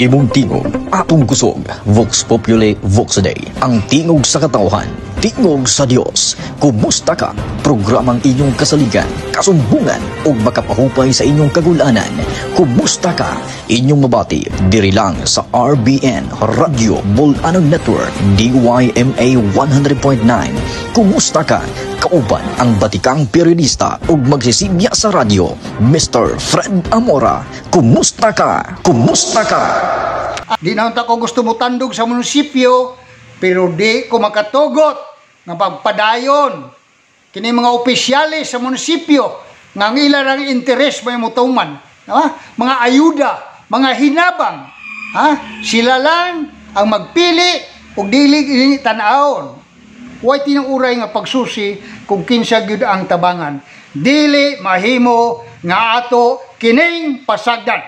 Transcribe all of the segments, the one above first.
Imong tingog, atong kusog, Vox Populi, Vox Dei. Ang tingog sa katawhan, tingog sa Dios. Kumusta ka? Programang inyong kasaligan, kasumbungan ug makapahupay sa inyong kagulanan. Kumusta ka? Inyong mabati diri lang sa RBN Radio Bol-anon Network, DYMA 100.9. Kumusta ka? Kauban ang batikang periodista ug magsisimya sa radyo, Mr. Fred Amora. Kumusta ka? Kumusta ka? Di na unta ko gusto mo tandog sa munisipyo, pero di ko makatugot nga pagpadayon kini mga opisyales sa munisipyo nga ang ila lang interes may mutuman, ha? Mga ayuda, mga hinabang, ha? Sila lang ang magpili ug dili ini tan-awon. Way tinuuray nga pagsusi kung kinsa gyud ang tabangan. Dili mahimo nga ato kining pasagdan,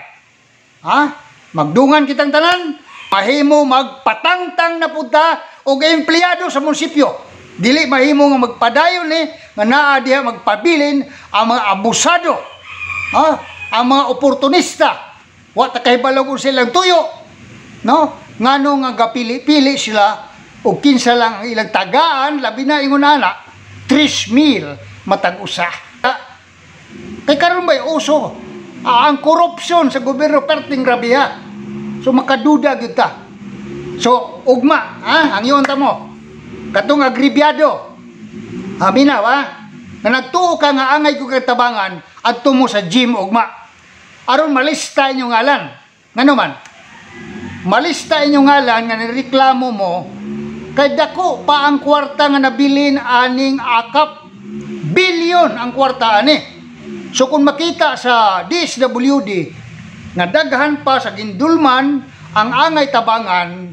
ha? Magdungan kitang tanan, mahimo magpatangtang na punta og empleyado sa munisipyo. Dili mahimo nga magpadayon ni nga naa diha magpabilin ang mga abusado. Ha? Ang mga oportunista. Wa ta kahibalo kung silang tuyo. No? Ngano nga gapili-pili sila og kinsa lang ang ilang tagaan, labi na ingon ana, 3,000 matag usa. Kay karon bay uso ang korupsyon sa gobyerno, perting grabiha. So makaduda gyud ta. So ugma, ha, ang iyon ta mo. Katong agribyado. Haminaw ha. Na nagtuo ka nga angay ko kay tabangan, adto mo sa gym ugma. Aron malista inyong ngalan. Ngano man? Malista inyong ngalan nga nireklamo mo kay dako pa ang kwarta nga nabilin aning akap. Bilyon ang kwarta ani. So kung makita sa DSWD nga daghan pa sa gindulman ang angay tabangan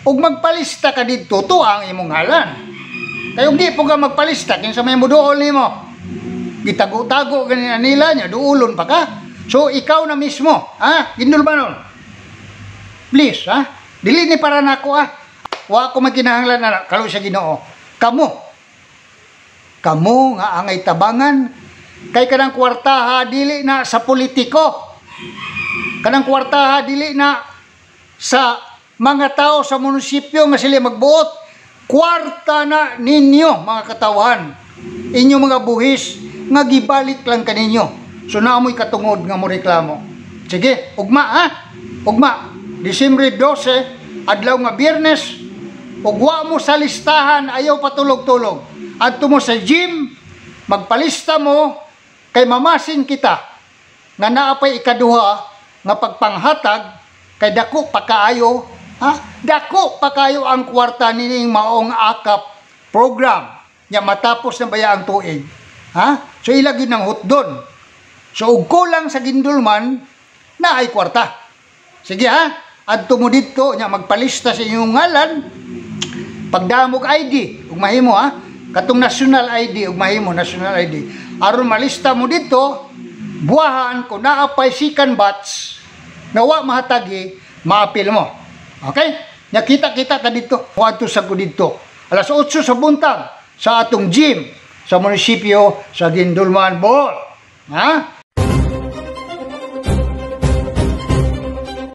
ug magpalista ka didto, to ang imong ngalan. Kay ug di po ka magpalista, kinsa may muduol nimo? Gitago-tago ganina nila nya duulon pa ka. So ikaw na mismo, ha? Gindulmanon. Please, ha? Dili ni para nako, ha. Wa ko magkinahanglan na kalo sa Ginoo. Kamo. Kamo nga angay tabangan kay kanang kwartaha dili na sa politiko. Kanang kwartaha dili na sa mga tao sa munisipyo nga sila magbuot. Kwarta na ninyo, mga katawhan. Inyo mga buhis nga gibalik lang kaninyo. So naamoy katungod nga mo reklamo. Sige, ugma ha. Ugma. Disyembre 12, adlaw nga Biyernes, ug wa mo sa listahan, ayaw patulog-tulog. Adto mo sa gym, magpalista mo kay mamasin kita nga naa pay ikaduha nga pagpanghatag kay dako pa kaayo, ha, dako pa kaayo ang kwarta nining maong akap program nya matapos na baya ang tuig, ha? So ila gyud ng hutdon. So og kulang sa gindulman na ay kwarta. Sige ha, adto mo didto nya magpalista sa inyong ngalan, pagdamog ID ug mahimo, ha, katong national ID ug mahimo national ID aron malista mo didto. Buwahan kung naa pay second batch na wa mahatagi, maapil mo. Okay? Nakita-kita ta dito. Adto sa ko didto. Alas 8 sa buntag sa atong gym sa munisipyo sa Guindulman, Bohol. Ha?